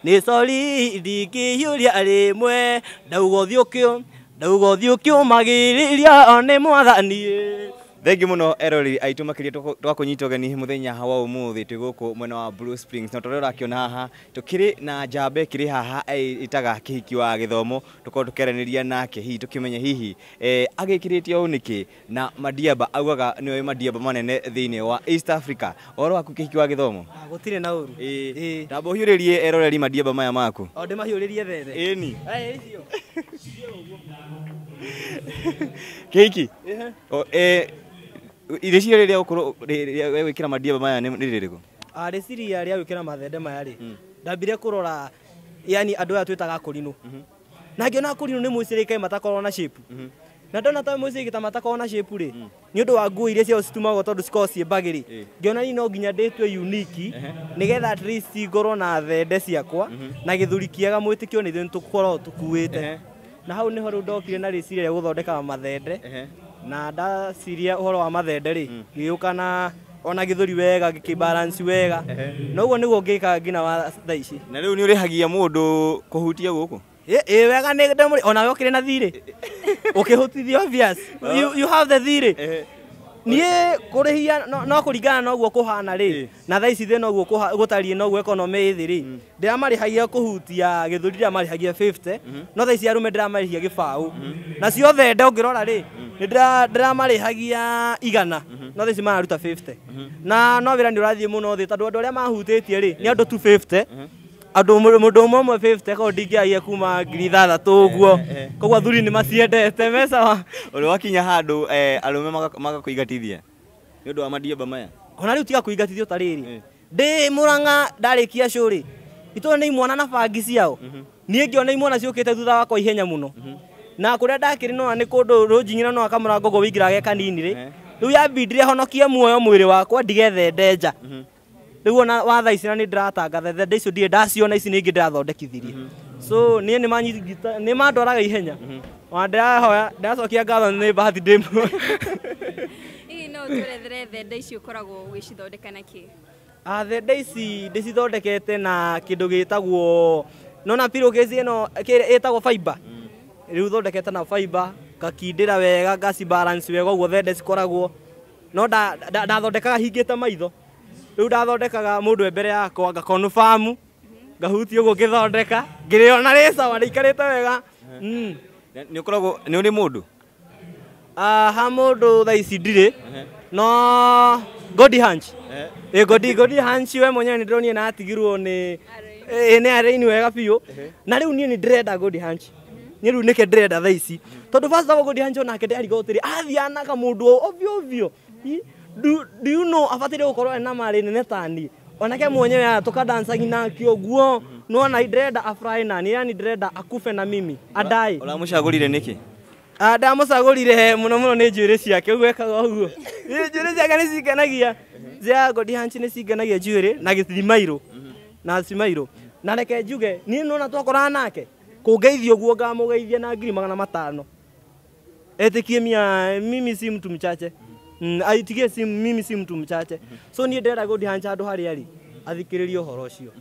Nĩ sorry ndingĩhiũria rĩmwe, ndauga ũthiũ kĩo, ndauga ũthiũ kĩũmagĩrĩria nĩ mwathani. Thengi muno erori aitũ, makĩria twakũnyita ũgeni mũthenya wa ũmũthĩ. Twĩ gũkũ mwena wa Blue Springs na tũrĩa ũrakĩona haha tũkĩrĩ na njamba ĩkĩrĩ haha ĩtaga Kĩhiki wa Gĩthomo. Tũkorwo tũkĩaranĩria nake hihi tũkĩmenye hihi agĩkĩrĩte ũũ nĩkĩ na madiaba augaga nĩwe madiaba manene thĩinĩ wa East Africa. Ũhoro waku, Kĩhiki wa Gĩthomo? Gũtirĩ na ũru. Ĩĩ, tamba ũhiũrĩrie eroreri madiaba maya maku. O ndĩmahiũrĩrie thende? Ĩni. Kĩhiki, rĩciria rĩrĩa ũkorwo rĩrĩa gwĩkĩra madiaba maya nĩ rĩrĩkũ? Rĩciria rĩa gwĩkĩra mathende maya rĩ, ndambire kũrora yani andũ aya twĩtaga akũrinũ, na ngĩona akũrinũ nĩ mũicĩrĩke matakorwo na shape, na ndona ta mũicĩrĩke ta matakorwo na shape rĩ, nĩ ũndũ wa nguo iria ciao citumagwo tondũ cikoragwo ciĩ mbagĩ rĩ, ngĩona niĩ no nginya ndĩtue unique nĩgetha at least ngorwo na thende ciakwa na gĩthũri kĩega mwĩtĩkio nĩ ithuĩ nĩtũkoragwo tũkuĩte. Na hau nĩho rĩu ndokire na rĩciria rĩa gũthondeka mathende, na ndaciria ũhoro wa mathende rĩ, ngĩũka na ona gĩthũri wega gĩkĩbalance wega, na ũguo nĩguo ngĩkaga nginya wa thaa ici. Na rĩu nĩ ũrĩhagia mũndũ kũhutia gũkũ? Ĩ wega, nĩ ndamũrĩ onawe ũkĩrĩ na thirĩ ũkĩhutithio, obvious you have the thirĩ. Niĩ kũrĩhia no kũringana na ũguo kũhana rĩ, na thaa ici thĩna ũguo gũtariĩ na ũguo economy ĩ thĩ rĩ, ndĩramarĩhagia kũhutia gĩthũri ndĩramarĩhagia 50, no thaa ici arũme ndĩramarĩhia gĩbaũ. Nacio thende ũngĩrora rĩ, nĩ ndĩramarĩhagia 100, no thaa ici mararuta 50, na no wĩra nĩ ũrathiĩ mũno thĩ tondũ andũ arĩa mahutĩtie rĩ nĩ andũ 250, andũ mũndũ ũmwe ũmwe 50, koguo ndingĩagia kuma 6,000 ũguo. Koguo athuri nĩ maciendete mecawa. Ũrĩ wakinya handũ arũme magakũingatithia nĩ ũndũ wa madiaba maya? Ona rĩu tiga kũingatithio, ta rĩrĩ ndĩ Mũrang'a ndarĩkia show rĩ, itũra nĩ imwana na bangi ciao, niĩ ngĩona imwana ciũkĩte thutha wakwa ihenya mũno, na kũrĩa ndakĩrĩ nona nĩ kũndũ rũnjing'ĩra no kamũrango ũguo wĩingĩraga ge kanini rĩ, rĩu yambindire honokie muoyo mwĩrĩ wakwa ndigethende nja. Rĩu ona wa thaa ici na nĩ ndĩratangatha thende icio ndirĩ ndaciona, ici nĩ ingĩ ndĩrathondekithirie, so niĩ nĩ mandwaraga ihenya, ona ndĩrahoya ndĩracokia ngatho nĩ bahati ndĩ muoyo. Hihi no ũtũrethere thende ici ũkoragwo ũgĩcithondeka na kĩ? Thende ici ndĩcithondekete na kĩndũ gĩtagwo nona pillowcase ĩno ĩtagwo fiber. Rĩu thondekete na fiber, ngakindĩra wega, ngaci balance wega ũguo thende cikoragwo, no ndathondekaga hingĩte maitho. Rĩu ndathondekaga mũndũ e mbere yakwa, ngakonfamu, ngahutia ũguo ngĩthondeka, ngĩrĩona rĩ sawa, rĩikarĩte wega. Nĩ ũkoragwo nĩ ũrĩ mũndũ? Ha mũndũ thaa ici ndirĩ, no Godi Hunch, ĩ Godi Hunch we mwenyewe nĩ ndĩronire na atigirwo nĩ nĩ arĩini wega biũ, na rĩu niĩ nĩ ndĩrenda Godi Hunch, niĩ rĩu nĩke ndĩrenda thaa ici tondũ first of all Godi Hunch onake ndĩrarigwo atĩrĩ athiana kamũndũ ovyo ovyo. Do you know abataire gũkorwo ena marĩ nene ta niĩ, onake mwenyewe aya tũkadancangi nake ũguo, nona ndĩrenda afurahi nani, yani ndĩrenda akufe na mimi adai. Ũramũcagũrire nĩkĩ? Ndamũcagũrire mũno mũno nĩ njuĩrĩ ciake, ũguo ekaga ũguo. Ĩ, njuĩrĩ ciake nĩ cingenagia, cia Godi Hunch nĩ cingenagia, njuĩrĩ na gĩthimairũ na cimairũ. Na reke njuge niĩ nona twakorana nake kũngeithia ũguo ngamũgeithia na 500,000, etikie mia mimi si mtu mchache, aitikie si mimi si mtu mchache, so niĩ ndĩrenda Godi Hunch handũ harĩa arĩ athikĩrĩrie ũhoro ũcio.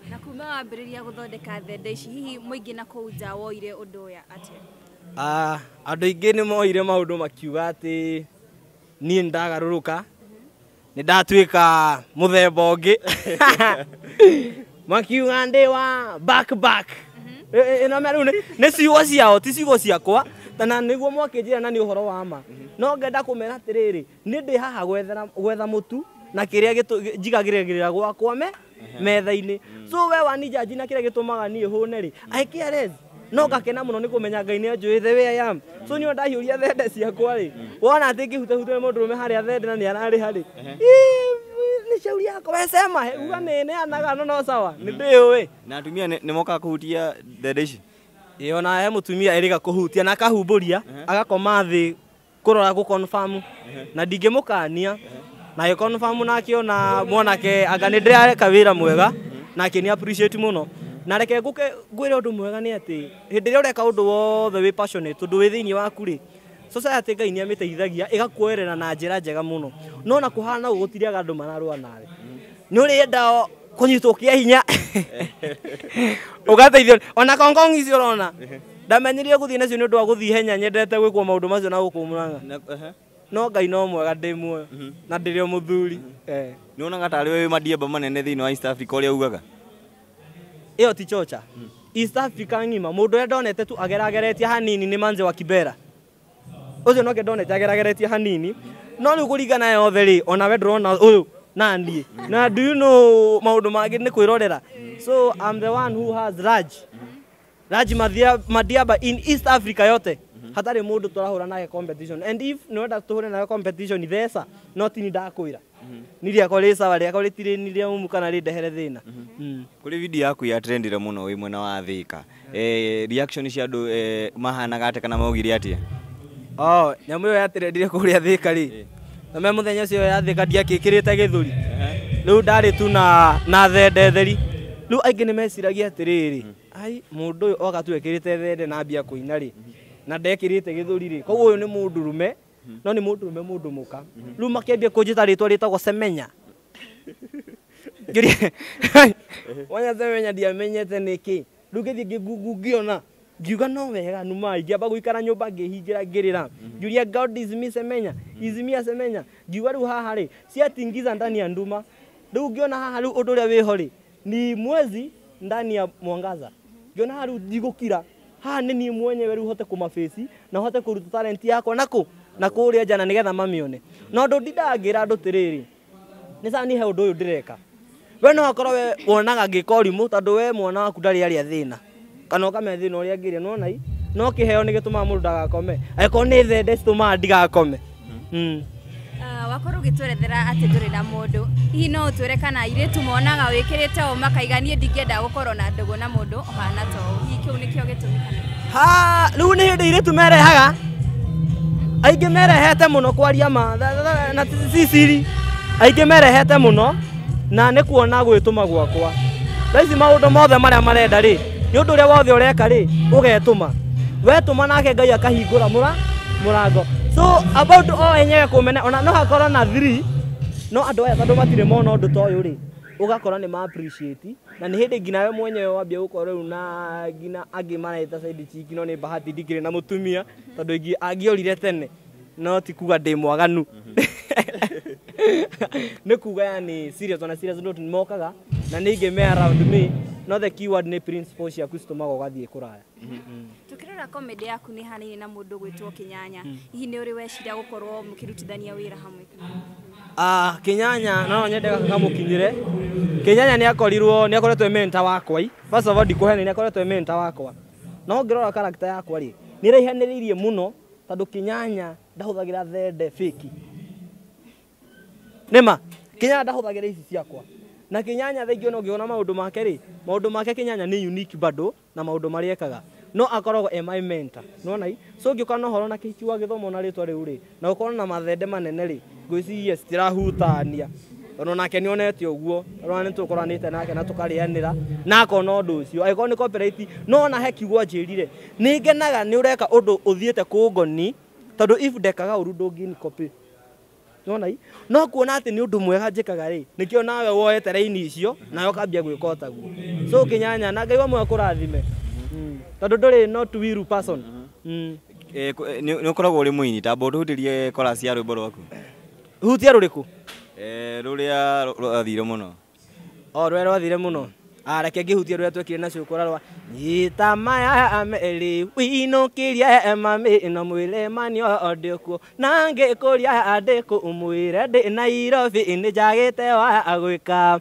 Na kuma wambĩrĩria gũthondeka thende ici, hihi mũingĩ na kũu nja woire ũndũ ũyũ atĩa? Andũ aingĩ nĩ moire maũndũ makiuga atĩ niĩ nĩ ndagarũrũka, nĩ ndatuĩka mũthemba ũngĩ, makiuga ndĩ wa back back. Ĩno rĩu nĩ ciugo ciao, ti ciugo ciakwa, na nĩguo mwakĩnjĩra na nĩ ũhoro wa ma, no ngenda kũmera atĩrĩrĩ, nĩ ndĩ haha gwetha mũtu na kĩrĩa njigagĩrĩra gwakwa me metha-inĩ, so we wani judge na kĩrĩa gĩtũmaga niĩ hũne rĩ, I care less, no ngakena mũno nĩ kũmenya Ngai nĩ anjũĩ the way I am. So niĩ ndahiũria thende ciakwa rĩ, wona atĩ ngĩhutahutana mũndũrũme harĩa thende na nĩ ararĩha rĩ, nĩ shauri yako, we sema uga nĩ neanaga, no no sawa, nĩ ndĩũĩ. Na atumia nĩ mokaga kũhutia thende ici? Ĩ, ona he mũtumia ĩrĩga kũhutia na akahumbũria agakoma thĩ kũrora gũ-confirm, na ndingĩmũkania na gĩ-confirm na akĩona mwanake anga nĩ ndĩrareka wĩra mwega nake nĩ appreciate mũno. Na reke ngũke ngwĩre ũndũ mwega nĩ atĩ hĩndĩ ĩrĩa ũreka ũndũ wothe wĩ passionate, ũndũ wĩ thĩinĩ waku rĩ, society Ngai nĩ amĩteithagia ĩgakuoerera na njĩra njega mũno. No na kũhana ũguo gũtirĩaga andũ mararũa nawe, nĩ ũrĩenda Kũnyitwo kĩa hinya. Ũgateithio ona kongong icio ũrona. Ndamenyerie gũthiĩ nacio nĩ ũndũ wa gũthiĩ henya, nyendete gwĩkwo maũndũ macio na gũkũ Murang'a. No Ngai no mwega, ndĩ muoyo na ndĩrĩ o mũthuri. Nĩ wonaga tarĩ we wĩ madiaba manene thĩinĩ wa East Africa ũrĩa ugaga? Ĩyo ti chocha. East Africa ng'ima mũndũ ũrĩa ndonete tu agerageretie hanini nĩ Manze wa Kibera. Ũcio noke ndonete agerageretie hanini. No rĩu kũringana yothe rĩ, ona we ndũrona ũyũ na niĩ. Na do you know maũndũ mangĩ nĩ kwĩrorera. So I'm the one who has Raj. Raj Madiaba in East Africa yote. Hatarĩ mũndũ tũrahũra nake competition. And if nĩwenda tũhũre nake competition theca, no ti ni ndakwĩra. Ni rĩakwa rĩ sawa, rĩakwa rĩtirĩ ni rĩa mumu kana rĩndehere thĩna. Kũrĩ video yaku ya trendire mũno wĩ mwena wa Thika. Reaction cia andũ mahanaga atĩa kana maugire atĩa? Oh, nyamũ ĩyo yatrendire kũrĩa Thika rĩ. Na mũthenya ũcio ya Thika ndiakĩkĩrĩte gĩthũri. Rĩu ndarĩ tu na thende theri. Rĩu aingĩ nĩ meciragia atĩrĩrĩ, ai mũndũ ũyũ oka tu ekĩrĩte thende na ambia kũina rĩ, na ndekĩrĩte gĩthũri rĩ, koguo ũyũ nĩ mũndũrũme, no nĩ mũndũrũme mũndũ mũka. Rĩu makĩambia kũnjĩta rĩtwa rĩtagwo Semenya. Wanya Semenya ndiamenyete nĩkĩ. Rĩu ngĩthiĩ ngĩngungu ngĩona, ngiuga no wega numa, ingĩamba gũikara nyũmba ngĩhingĩra ngĩrĩra. Ngiuria God is me Semenya, is me a Semenya. Ngiuga rĩu haha rĩ, ciatingiza ndani ya nduma. Rĩu ngĩona haha rĩu ũndũ ũrĩa wĩho rĩ, ni mwezi ndani ya mwangaza. Ngiona haha rĩu ndigũkira. Haha nĩ niĩ mwenyewe rĩu hote kũmabĩci na hote kũruta talent yakwa nakũ na kũrĩa nja na nĩgetha mamĩone. Na ũndũ ndindaga ngĩra andũ tĩrĩrĩ, nĩ sawa niĩ he ũndũ ũyũ ndĩreka. We no akorwo we wonaga ngĩka ũrimũ tondũ we mwana waku ndarĩ arĩa thĩna. Kana ũkamenya thĩna ũrĩa angĩrĩa, nĩwona i? No kĩheo nĩ gĩtũmaga mũndũ ndagakome. Angĩkorwo nĩ thende citũmaga ndigakome. Wakorwo ũgĩtwerethera atĩ ndũrĩ na mũndũ, hihi no ũtwĩre kana airĩtu monaga wĩkĩrĩte ũũ makaiga niĩ ndingĩenda gũkorwo na ndũgũ na mũndũ ũhana ta ũũ, hihi kĩu nĩkĩo gĩtũmi kana? Ha, rĩu nĩ hĩndĩ airĩtu merehaga. Aingĩ merehete mũno kwaria ma na ti siri. Aingĩ merehete mũno na nĩ kuona gwĩtũma gwakwa. Thaa ici maũndũ mothe marĩa marenda rĩ, nĩ ũndũ ũrĩa wothe ũreka rĩ, ũgetũma. Wetũma nake Ngai akahingũra mũrango. So about o enyewe kũmena ona no hakorwo na 3 no andũ aya tondũ matirĩ mona ũndũ ta ũyũ rĩ, ũgakora nĩ ma appreciate na nĩ hĩndĩ nginya we mwenyewe wambia gũkorwo rĩu na nginya angĩ maraita side chick, no nĩ bahati ndikĩrĩ na mũtumia tondũ angĩorire tene, no ti kuga ndĩ mwaganu. Nĩ kuga yani serious, ona serious note nĩ mokaga na nĩ ingĩ me around me, no the keyword nĩ principle ciaku citũmaga ũgathiĩ kũraya. Tukirora comedy yaku nĩ hanini na mũndũ gwĩtwo Kinyanya, hihi nĩ ũrĩ weciria gũkorwo mũkĩrutithania wĩra hamwe kana? Kinyanya no nyende kamũkinyĩre. Kinyanya nĩ akorirwo nĩ akoretwo e mentor wakwa. First of all ndikũheni, nĩ akoretwo e mentor wakwa. No ngĩrora character yakwa rĩ, nĩ ĩraihanĩrĩirie mũno tondũ Kinyanya ndahũthagĩra thende fake. Nĩma Kinyanya ndahũthagĩra ici ciakwa. Na Kinyanya thaingĩ ona ũngĩona maũndũ make rĩ, maũndũ make Kinyanya nĩ unique bado na maũndũ marĩa ekaga. No akoragwo e my mentor. Nĩwona i? So ũngĩũka na ũhoro na kĩhiki wa gĩthomo na rĩtwa rĩu rĩ, na ũkorwo na mathende manene rĩ, ngwĩciria citirahutania. Tondũ nake nĩonete ũguo, tondũ nĩ tũkoranĩte nake na tũkarĩanĩra, na akona ũndũ ũcio. Angĩkorwo nĩ copyright, no ona he kiugo anjĩrire, nĩ ngenaga nĩ ũreka ũndũ ũthiĩte kũngoni, tondũ if ndekaga ũru ndũngĩni copy. Nĩwona i? No kuona atĩ nĩ ũndũ mwega njĩkaga rĩ, nĩkĩo nawe woete raini icio, nawe ũkambia gwĩka o taguo. So Kinyanya, na Ngai wa muoyo akũrathime. Tondũ ndũrĩ not wiru person. Nĩ ũkoragwo ũrĩ mũini, tamba ũtũhutĩrie chorus ya rwĩmbo rwaku. Hutia rũrĩkũ? Rũrĩa rwathire mũno. O rũrĩa rwathire mũno. Reke ngĩhutie rũrĩa twekire na cũkũra rwa nyita maya merĩ winũkĩrie mami ĩno mwĩre manio ndĩkuo na ngĩkũria ndĩkũ ũmwĩre ndĩ Nairobi nĩ njagĩte wa gwĩka.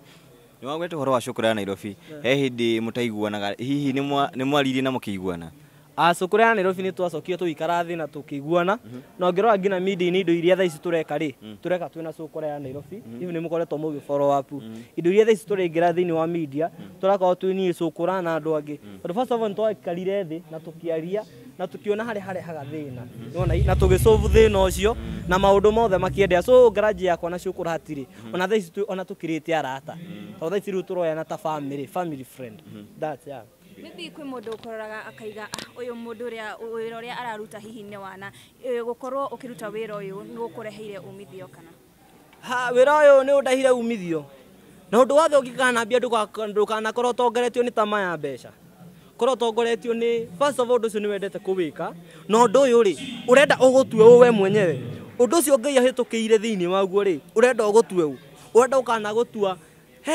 Nĩ wagweta ũhoro wa cũkũra ya Nairobi, he hĩndĩ mũtaiguanaga, hihi nĩ mwaririe na mũkĩiguana? Cũkũra ya Nairobi nĩ twacokire tũgĩikara thĩ na tũkĩiguana, na ũngĩrora nginya media-inĩ indo iria thaa ici tũreka rĩ, tũreka twĩna cũkũra ya Nairobi, even nĩ mũkoretwo mũgĩ follow up. Indo iria thaa ici tũraingĩra thĩinĩ wa media, tũrakorwo twĩ niĩ cũkũra na andũ angĩ. Tondũ first of all nĩ twaikarire thĩ na tũkĩaria na tũkĩona harĩa harehaga thĩna. Nĩwona, na tũgĩsolve thĩna ũcio na maũndũ mothe makĩendea. So garage yakwa na cũkũra hatirĩ. Ona thaa ici ona tũkĩrĩte arata. Tondũ thaa ici rĩu tũroyana ta family, family friend. That's yeah. Maybe kwĩ mũndũ ũkũroraga akaiga ũyũ mũndũ ũrĩa wĩra ũrĩa araruta hihi nĩ wana, gũkorwo ũkĩruta wĩra ũyũ nĩ gũkũreheire umithio kana? Ha, wĩra ũyũ nĩ ũndehire umithio. Na ũndũ wothe ũngĩkanambia ndũkanakorwo ũtongoretio nĩ tamaa ya mbeca. Korwo ũtongoretio nĩ first of all ũndũ ũcio nĩ wendete kũwĩka, na ũndũ ũyũ rĩ, ũrenda ũgũtue ũ we mwenyewe. Ũndũ ũcio Ngai ahĩtũkĩire thĩinĩ waguo rĩ, ũrenda ũgũtue ũ. Ũrenda ũkanagũtua. He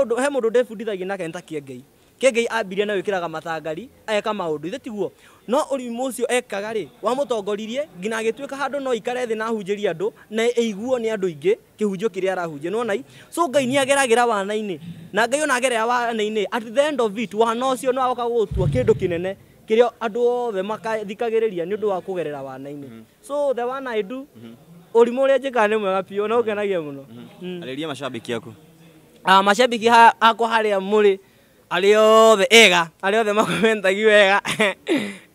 ũndũ he mũndũ ndĩbundithagia nake nĩ ta Kĩengei. Kĩengei ambirie na gwĩkĩraga matangari, ageka maũndũ, ithe tiguo? No ũrimũ ũcio ekaga rĩ, wamũtongoririe nginya agĩtuĩka handũ no aikare thĩ na ahunjĩrie andũ na ĩiguo nĩ andũ aingĩ kĩhunjio kĩrĩa arahunjia. Nĩwona i? So Ngai nĩ ageragĩra wana-inĩ. Na Ngai ona agerera wana-inĩ, at the end of it, wana ũcio nĩ wagoka gũgũtua kĩndũ kĩnene kĩrĩa andũ othe makathikagĩrĩria nĩ ũndũ wa kũgerera wana-inĩ. So the one I do, ũrimũ ũrĩa njĩkaga nĩ mwega biũ na ũngenagia mũno. Arĩria mashabiki aku. Mashabiki akwa harĩa mũrĩ, arĩa othe ega, arĩa othe makomentagi wega,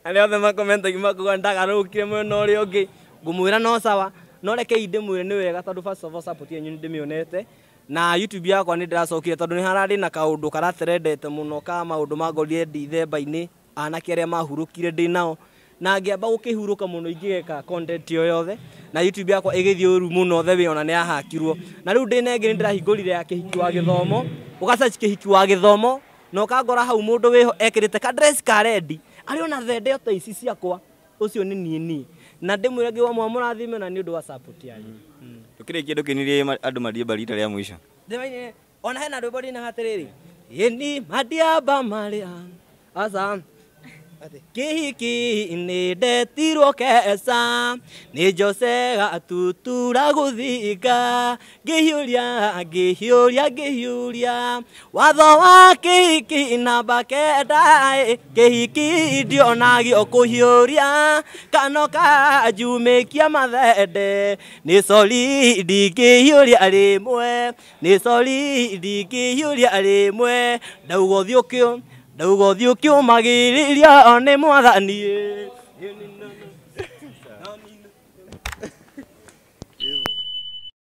arĩa othe makomentagi makauga ndagarũrũkire mwena ũrĩa ũngĩ, ngũmwĩra no sawa, no rekei ndĩmwĩre nĩ wega tondũ first of all support yanyu nĩ ndĩmĩonete. Na YouTube yakwa nĩ ndĩracokire tondũ nĩ hararĩ na kaũndũ karatrendete mũno ka maũndũ mangorire ndithemba-inĩ, anake arĩa mahurũkire ndĩ nao, na ngĩamba gũkĩhurũka mũno ingĩgeka content o yothe, na YouTube yakwa ĩgĩthiĩ ũru mũno the way ona nĩ yahakirwo. Na rĩu ndĩna ĩngĩ nĩ ndĩrahingũrire ya Kĩhiki wa Gĩthomo, ũga search Kĩhiki wa Gĩthomo, na ũkangora hau mũndũ wĩho ekĩrĩte ka dress ka red, arĩ ona thende o ta ici ciakwa, ũcio nĩ niĩ niĩ. Na ndĩmwĩre Ngai wa mũrathime na nĩ ũndũ wa support yanyu. Tũkĩrĩkia ndũkĩnirie andũ Madiaba rita rĩa mũico. Ndĩmainĩre, ona hena rwĩmbo ndĩinaga atĩrĩrĩ, ĩni Madiaba marĩa aca Kĩhiki nĩ ndetirwo keca nĩ Jose gatutura gũthinga, ngĩhiũria ngĩhiũria ngĩhiũria watho wa kĩhiki namba 9, kĩhiki ndionagio kũhiũria kano kanjumĩkia mathende, nĩ sori ndingĩhiũria rĩmwe, nĩ sori ndingĩhiũria rĩmwe, ndauga ũthiũ kĩo ndauga ũthiũ kĩũmagĩrĩria nĩ mwathani.